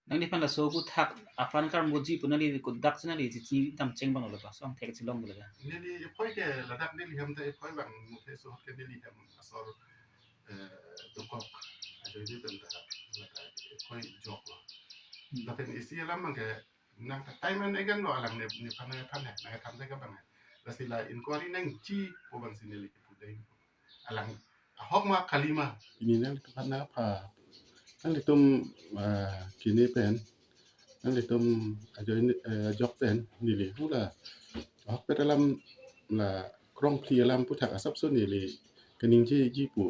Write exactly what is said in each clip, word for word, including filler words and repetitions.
Nangliphan laso aputhak apran karmoji pu nangli kodak si nangli chichi dam cheng abang lo ba, song thek si long lo ba. Neli ephoi ke ladak neli hem ta ephoi abang muthe so ke neli hem asor, eh, dokok ajoine pen ta ladak ephoi jok lo. Hmm. Lapen isi alam abang ke nang ta time and again lo alang ne nephan nephan ne nang tham de ka abang. Lasi la inquiry nangji pu abang si neli kipu dei. Alang ahok ma kali ma. Pini nangliphan nangpha, nanglitum, ah, kini pen, nanglitum ajoine, eh, ajok pen neli hula ahokpet alam la krongphli alam aputhak asapso neli kaningjeji pu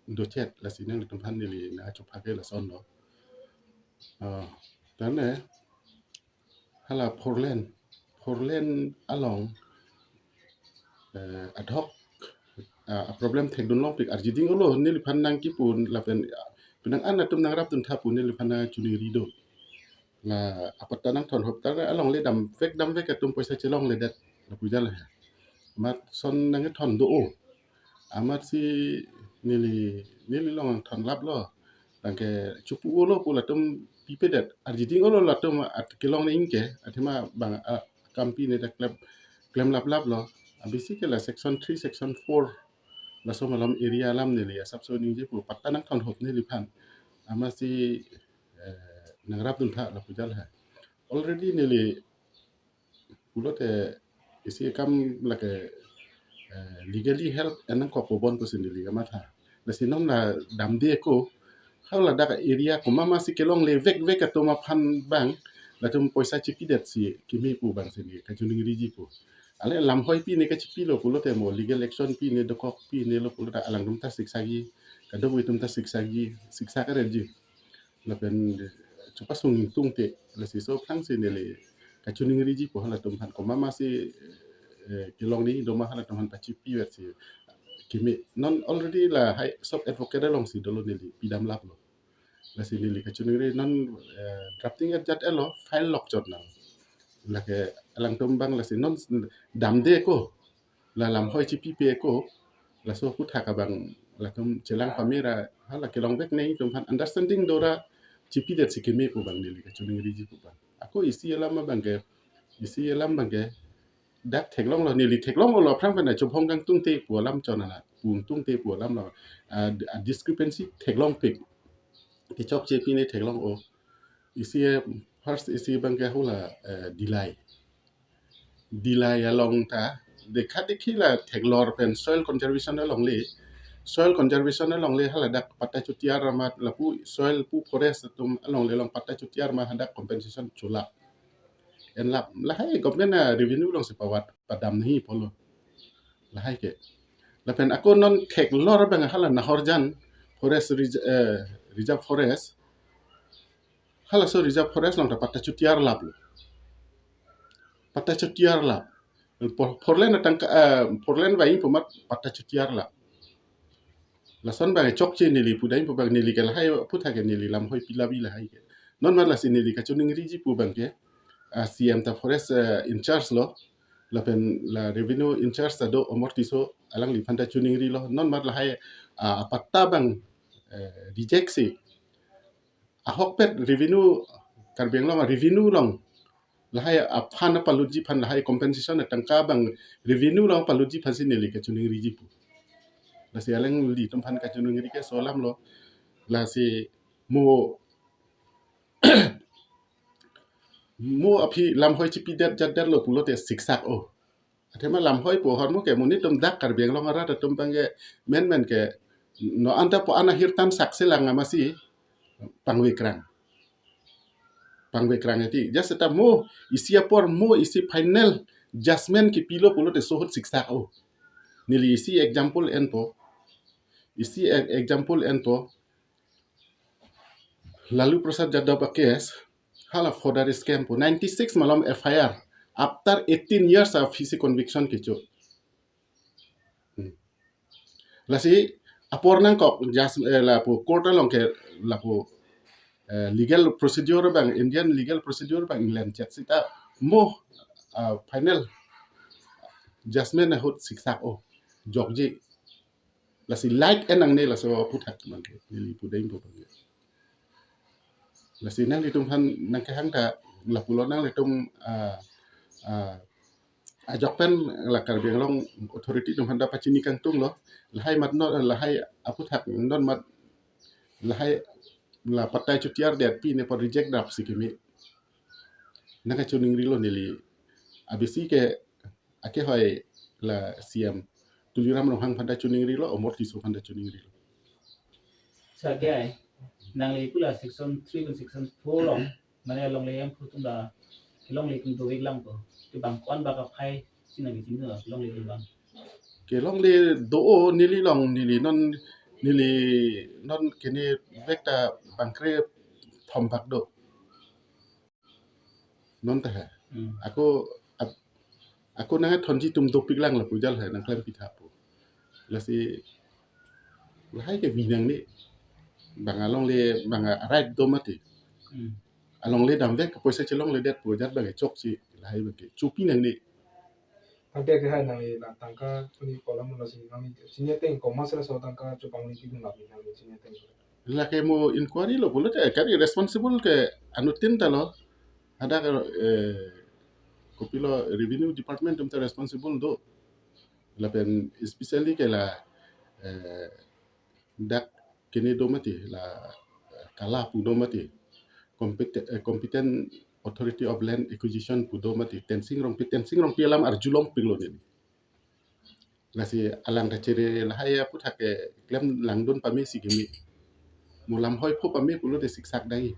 dochet, lasi nanglitum aphan neli nangchopha ke lason lo. Ah, tane hala four lane, four lane along, eh, ad hoc, ah, problem thekdun longpik arjiding olo neliphan nangkipu lapen, ah, penang an atum nangrapdun tha pu neliphan nangchiningri do. La apatta nangthon hop ta alongle damvek damvek atum poisa chelongledet lapu jal he. Amat son nangthon do o. Amatsi neli, neli along thon lap lo. Tangke chupu olo pu latum pipedet. Arjiding olo latum at kelong ne ingke. Athema abang, ah, kampi ne ta klem, klem lap lap lo. Abisi ke la section three, section four. Laso malom area alam neli asapso ningje pu patta nangthon hop neliphan. Amatsi, eh, nangrapdun tha lapu jal he. Already neli pulote isi akam lake, eh, legally help en nangkok po bon pusi neli kamatha. Lasi non la damde ako, haladak area komat masi kelongle vekvek atum aphan abang, latum poisa chipidet si keme pu abang si neli kachiningriji pu. Ale lamhoi pi ne kachipilo pulote mo legal action pi ne dokok pi ne lo pulote alangtum ta siksaji, kadokave atum ta siksaji, siksa kareji. Lapen chepasung tungte, lasi laso aphrangsi neli kachiningriji pu halatum aphan komat masi, eh, kelong ne do ma halatum aphan pachipivet si keme. Non already lahai sob advocate alongsi dolo neli pidam lap lo. Lasi neli kachiningri non, eh, drafting ajat elo file lok chot nang. Lake alangtum abang lasi non damde ako, la lamhoi chipipe ako, laso aputhak abang latum chelang pamera hala kelongvek ne atum aphan understanding dora chipidet si keme pu abang neli kachiningriji pu abang. Ako isi alam abang ke, isi alam abang ke dak theklong lo, neli theklong lo aphrang pen chobhong kangtungte pu alam chon ana, pung tungte pu alam lo. Ah, ah, discrepancy theklongpik. Kechokche pi ne theklong o. Isi, eh, first isi abang ke hula, eh, Dillai. Dillai along ta dekha dekhi la theklor pen soil conservation alongle. Soil conservation alongle haladak patta chutiar amat lapu soil pu forest atum alongle along patta chutiar ma hadak compensation chula. En lap lahai government a revenue alongsi pavat padam nahi pulo. Lahai ke. Lapen ako non theklor abang hala Nahorjan forest reserve, eh, reserve forest. Halaso reserve forest along ta patta chutiar lap lo. Patta chutiar lap. Por-, four lane atangka, eh, four lane abang pu amat patta chutiar lap. Lason abang chokche neli pu dei pu abang neli ke lahai aputhak ke neli lamhoi pilabi lahai ke. Non amat lasi neli kachiningriji pu abang ke, ah, C M ta forest, eh, in charge lo. Lapen la revenue in charge ta do Amar Tisso alangliphan ta chiningrilo. Non amat lahai, ah, patta abang, eh, reject si ahokpet revenue, Karbi Anglong revenue along lahai aphan palutji aphan lahai compensation atangka abang revenue along palutji aphansi neli kachiningriji pu. Lasi alanglitum aphan kachiningri ke laso alam lo. Lasi mo, mo aphi lamhoi chipidet jatdet lo pulote siksak o. Athema lamhoi pu ahormu ke monit atum dak Karbi Anglong arat atum abang ke menmen ke non anta pu ana hirtan saksi lang amatsi pangvekrang. Pangvekrang eti. Just seta mo isi apor mo isi final judgment kipilo pulote laso ahut siksak o. Neli isi example enpo. Isi e-, example enpo. Lalu Prasad Yadav a case, hala forgery scam pu ninety six malom F I R. After eighteen years of isi conviction kecho. Hmm. Lasi apor nangkok jas, eh, lapu court along ke lapu, eh, legal procedure abang, Indian legal procedure abang England chet seta mo, ah, final judgment ahut siksak o. Jokji. Lasi like en nangne laso aputhak abang ke neli pu dei pu abang ke. Lasi nanglitum aphan nangkehang ta lapulo, nanglitum, ah, ah, ajok pen la Karbi Anglong authority atum aphan ta pachini kangtung lo. Lahai mat non, lahai aputhak non mat, lahai la patai chutiar det pi ne apot reject dap si kimi. Nangkachiningrilo neli. Abisi ke akehoi la C M Tuliram Ronghang aphan ta chiningrilo, Omor Tisso aphan ta chiningrilo. Sa ke ai, nangli pu la section three pen section four along, mane longle yang phu atum la, longle atum dovek lang ko. Ke bang ko-an bak aphai si nangli chini la longle atum bang. Ke longle do-o neli along, neli non, neli non kene vek ta bang kre thom bak do. Non ta he. Hmm. Ako ap-, ako nangthonji atum dopik lang lapu jal he nangklem pitha pu. Lasi lahai ke binong ni, bang alongle bang a-right do mati. Hmm. Alongle damvek ke poisa chelongle det pu jat bang chokche, lahai bang ke chopi nangne. Tangte ke hai nangli la tangka puni kolam lo si nangli chini ateng komat sila so tangka chopangli pidun lapu nangli chini ateng. Lake mo inquiry lo pulote kari responsible ke anuttin ta lo. Hadak, eh, kopilo revenue department atum ta responsible do. Lapen especially ke la, eh, dak kene do mati la, eh, kala pu do mati. Compet-, eh, Competent Authority of Land Acquisition pu do mati. Tensing Rongpi, Tensing Rongpi alam arjulongpiklo neli. Lasi alang ta chere lahai aputhak ke klem langdun pame si kimi. Mo lam hoi pho pame pulote siksak dai.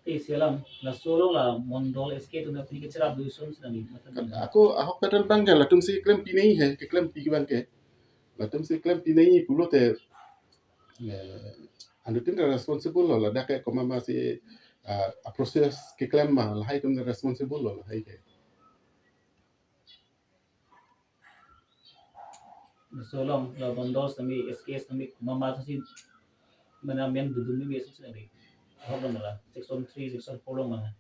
Te isi alam, laso along la mondol S K atum apni ke cherap do isun si nangli matha. Ako ahok pedal bang ke latum si klempi nai he, keklempi bang ke. Latum si klempi nai pulote, eh, anuttin ta responsible lo, ladak ke komat ma si, ah, a-process keklem ma, lahai atum ta responsible lo lahai ke. Laso along la mondol sitame S K sitame komat ma si, mane amen dodun me si sitame. Ahok along la section three, section four along ma.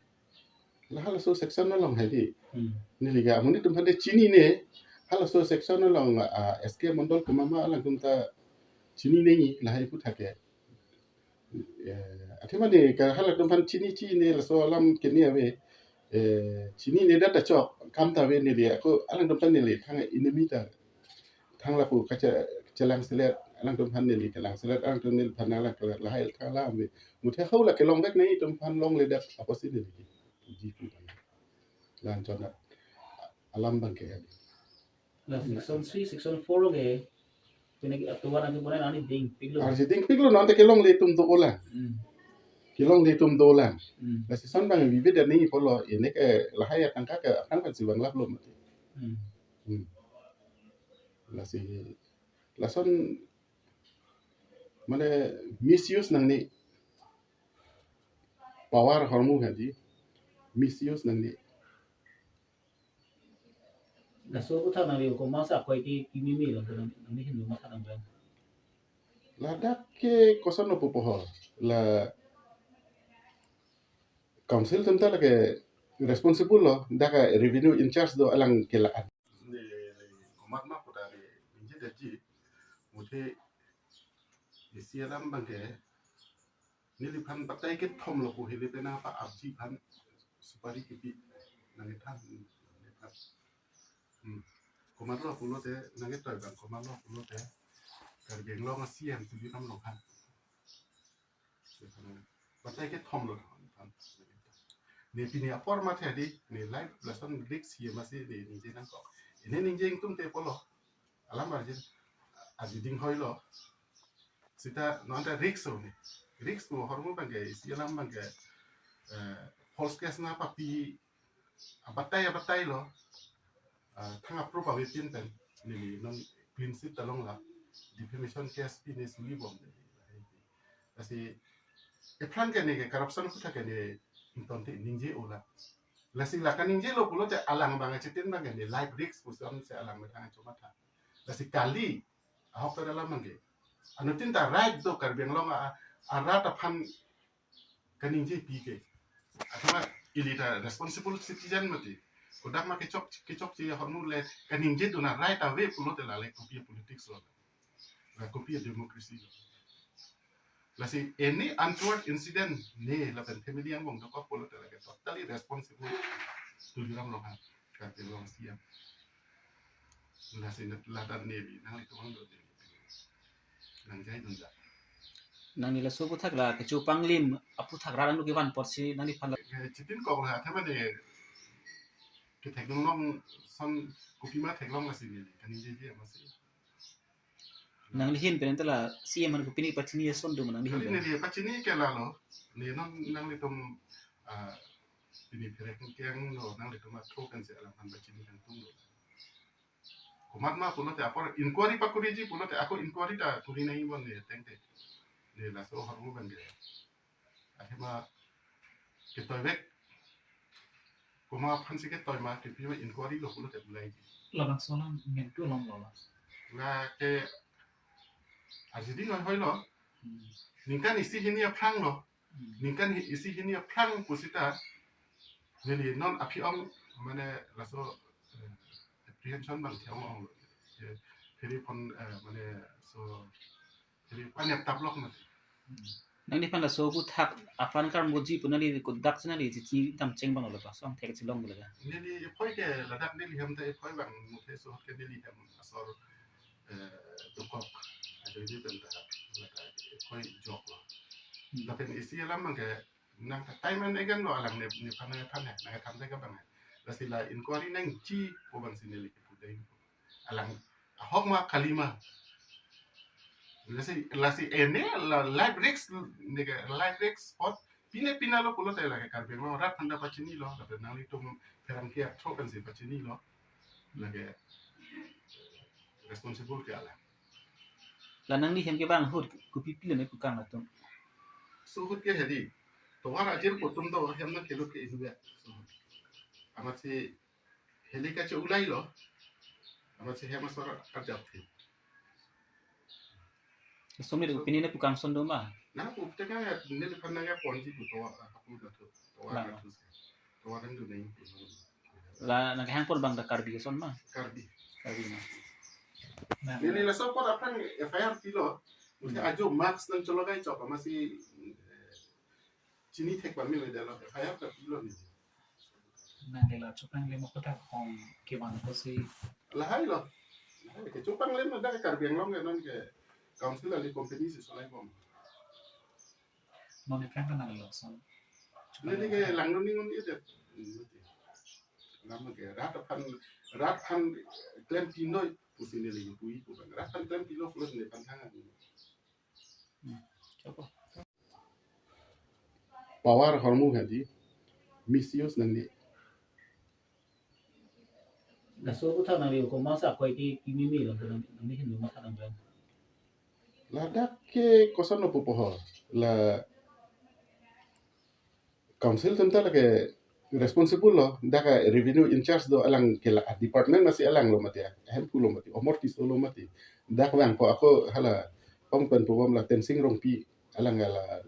La halaso section along hai di. Hmm. Neli ke amonit atum aphan ta chinine, halaso section along, ah, S K mondol komat ma alangtum ta chinine lahai aputhak ke. Eh, athema ne ke halatum aphan chini chini laso alam kene ave, eh, chinine det ta chok, kam ta ave neli ako alangtum aphan neli thang enemy ta, thang lapu kache-, chelang selet, alangtum aphan neli kelang selet, alangtum neliphan nanglang selet, lahai thang alam ave. Muthe hau la kelongvek nai atum aphan longle det apotsi neli ji pu ta. Lan chon alam bang ke. La section three, section four along ke, pine ke atuan atum pune nani dingpiklo. Arje dingpiklo, non ta kelongle atum do-o lang. Hmm. Kelongle atum do lang. Hmm. Lasi son bang vivid ani polo, ini ke lahai atangka ke atangka si bang lap lo mati. Hmm. Hmm. Lasi lason mane misuse nangne, power ahormu hadi misuse nangne. Laso aputhak nangli komat sa akoi ke kimi me lo, nangli, nangli hindu matha nang bang. Ladak ke koson lo pupo ho. La council atum ta lake responsible lo, dak ke revenue in charge do alang ke la-an. Ne komat ma pu ta ne ningje detji, muthe isi alam bang ke neliphan batai kethom lo pu hile pena pa apji aphan supari kipi nangkethan, nangkethan. Hmm. Komat lo pulote nangketoi bang komat lo pulote Karbi Anglong a-C M Tuliram Ronghang. Batai kethom lo. Ne pini apor matha di, ne life lason risk si masi ne ningje nangkok. Ini ningje ingtung te polo. Alam arjin, arjin ding hoi lo. Sita non ta risk lo ne. Risk lo ahormu bang ke, isi alam bang ke, eh, false case nangpapi abatai abatai lo, ah, thang apro pa wepin pen, neli non clean sheet ta long la, defamation case pi ne suli bom neli. Lasi, aphrang ke ne ke corruption aputhak ke ne ingtonte ningje-o la. Lasi la kaningje lo pulote alang bang achitin bang ke ne life risk puson si alang methang chomatha. Lasi kali, ahok ta alam bang ke. Anuttin ta right do Karbi Anglong a, arat aphan kaningje pi ke. Athema ili ta responsible citizen mati. Kodak ma kechok, kechokche ahormu le kaningje dun a-right ave pulote la le kopi politics lo. La kopi democracy lo. Lasi any untoward incident ne lapen family angbong dokok pulote lake totally responsible Tuliram Ronghang, Karbi Anglong C E M. Lasi ladak neli nanglitum angdo neli nangjaidun da. Nangli laso aphuthak la kechopanglim aphuthak rat angno kevan apotsi nangliphan la. Chitin kok la thema ne kethekdun long ason kopima theklong lasi neli kaningjeji amatsi. Nangli ahin pen ta la C E M aphan kopine pachini ason do ma nangli ahin pen? Neli pachini ke lalo, ne non nanglitum, ah, pini pherek keng lo, nanglitum athro kan si alangphan pachini kangtung lo. Komat ma pulote apor inquiry pakuriji pulote ako inquiry ta kuri nangji bon ne tengte. Ne laso ahormu abang ke. Athema ketoivek. Komat aphansi ketoi ma, kepima inquiry lo pulote ulaiji. Labangso alam mentu along lo la. Lake ajidi noi hoi lo. Hmm. Ningkan isi hini aphrang lo. Hmm. Ningkan hi-, isi hini aphrang pusita neli non aphi-ong mane laso, eh, apprehension abang the-ong-ong lo. Eh, pherepon, eh, mane so pherepon ep taplok mati. Hmm. Nangliphan laso aphuthak apran karmoji pu nangli kodak si nangli chichi damcheng abang lo, laso angthek si long lo la. Neli ephoi ke ladak neli hem ta ephoi abang muthe so ke neli hem asor, eh, dokok ajoine pen ta ladak ephoi jok lo. Hmm. Lapen isi alam abang ke nang time and again lo alang ne, nephan nangthan he, nangthan te ke abang he. Lasi la inquiry nangji pu abang si neli kipu dei. Alang ahok ma kali ma. Lasi, lasi ene la life risk ne ke life risk apot pine pina lo pulote lake Karbi Anglong rat aphan ta pachini lo, lapen nanglitum pherangke athro kan si pachini lo. Lake responsible ke alang. La nangli hem kevang ahut kopi pilo ne pukang atum? So ahut ke hedi. Tovar ajir atum do hem nangkelut ke inut ya. So ahut. Amatsi heli kache-ulai lo. Amatsi hem asor arjap thi. Somni do pini ne pukang ason do ma? Na pu te ka neliphan nangkeponji pu tovar, apu na thu. Tovar na thu. Tovar nang do nai pu. La nangkehang apor abang ta Karbi ason ma? Karbi. Karbi ma. Neli laso apot aphrang F I R pilo. Mungkin ajo mask nangchologai chok amatsi, eh, chini thek pamelo dei lo, F I R ta pilo ne. Nangli la chopanglim aphuthak hong kevan apotsi. Lahai lo. Lahai ke chopanglim dak Karbi Anglong ke non ke council ali company si solai bom. Non aphrang ke nangli lason. Neli ke langdun ning un-e det. Lam ke rat aphan, rat aphan klem pinoi pusi neli pui pu abang. Rat aphan klem pilo pulo neliphan thang. Hmm. Power ahormu hedi misuse nangji. Laso aphuthak nangli komatsi akoi ke kimi mi lo nang, nangli ahin matha nang. Ladak ke koson lo pupo ho. La council atum ta lake responsible lo, dak a revenue in charge do alang ke la department masi alang lo mati, ahemphu lo mati, omor tiso lo mati. Dak vangpo ako hala pong pen pu bom la Tensing Rongpi alang la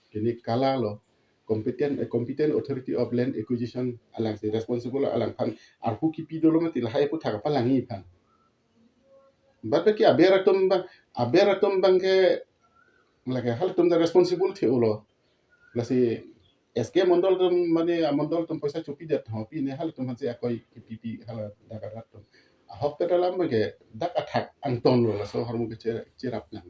kini kala lo competent, eh, Competent Authority of Land Acquisition alang si responsible lo, alangphan arpu kipi dolo mati lahai aphuthak palangji aphan. But baki aber atum abang, aber atum abang ke lake halatum ta responsible the-o lo. Lasi S K mondol atum mane amondol atum poisa chopi det ho, pine halatum aphansi akoi kipi pi hala dak arat atum. Ahok ta dalam ke dak athak angton lo laso ahormu ke che-, cherap nang.